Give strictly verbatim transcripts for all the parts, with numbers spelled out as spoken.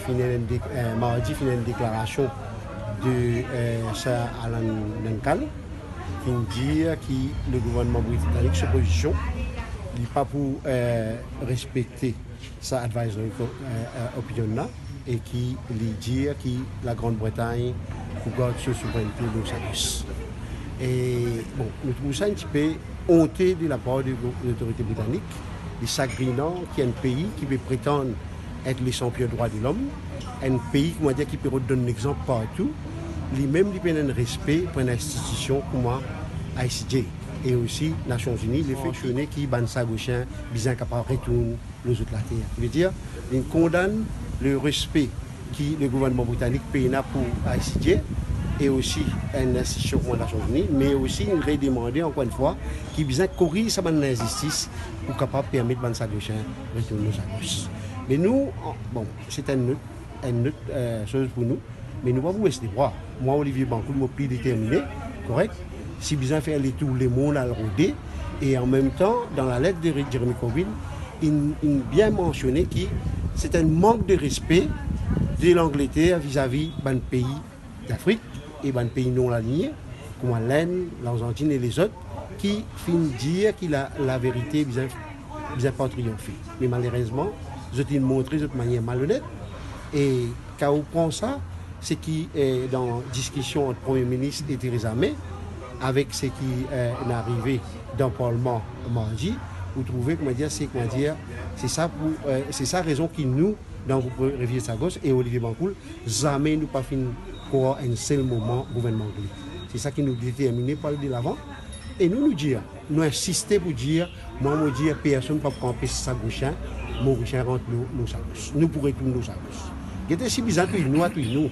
Finn ena enn dek-, eh, mardi, finn ena enn deklarasion de, eh, Sir Alan Duncalf, ki dir ki le gouvernman britanik, so pozision, li pa pou, eh, respekte sa advisory co-, eh, eh, opinion la, e ki li dir ki Lagrand Bretagn pou gard so souvrennte lor sa kos. E, bon, nou trouv sa enn tipe onte de lapar de lo-, lotorite britanik. Li sagrinan ki enn pei ki pe pretann et le sanpion drwa de lom, enn pei, kouma dir, ki pe rod donn lexanp partou, limem li pena enn respe pou enn institision kouma I C J e osi Nasion Ini, lefe ki bann sagosien bizin kapav retourn lor zot later. Vedir, li kondann le respe ki le gouvernman britanik pena pou I C J e osi enn institision kouma Nasion Ini, me osi li redemande ankor enn fwa ki bizin koriz sa bann linzistis pou kapav permet bann sagosien retourn lor sa kos. Me nou, an-, bon, se enn lot, enn lot, eh, soz pou nou, me nou pa pou bes lebra. Mwa, Olivier Bancoul, mo pli determine, korek, si bizin fer letour lemonn al rode, e an mem tan, dan lalet de Jeremy Corbyn, inn, inn bien mansione ki se enn mank de respe de Langleter vizavi bann pei Dafrik e bann pei non alinie, kouma Lenn, Larzantinn e lezot, ki finn dir ki la, laverite bizin, bizin pa triyonfe. Me malerezman, zot inn montre zot manier malonet. E kan ou pran sa, seki, eh, dan diskision ant Premie Minis e Theresa May, avek seki, eh, inn arive dan Parlman mardi, ou trouve, kouma dir, se, kouma dir, se sa pou, eh, se sa rezon ki nou, dan group Reviv Sagos e Olivier Bancoul, zame nou pa finn krwar enn sel moman gouvernman angle. Se sa ki nou determine pou al delavan. E nou, nou dir, nou insiste pou dir, mwa, mo dir, personn pa pou anpes Sagosien, Morisien rant lor, lor sa kos. Nou pou retourn lor sa kos. Gete, si bizin touy nou, a touy nou.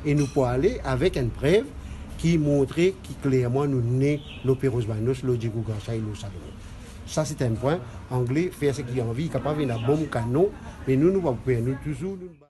E nou pou ale avek enn prev ki montre ki klerman nou ne lor Perroz Banhos, lor Diego Garcia e lor Salomon. Sa se enn pwin. Angle fer seki li anvi, li kapav ena bonm kanon, me nou, nou pa pou per, nou touzour, nou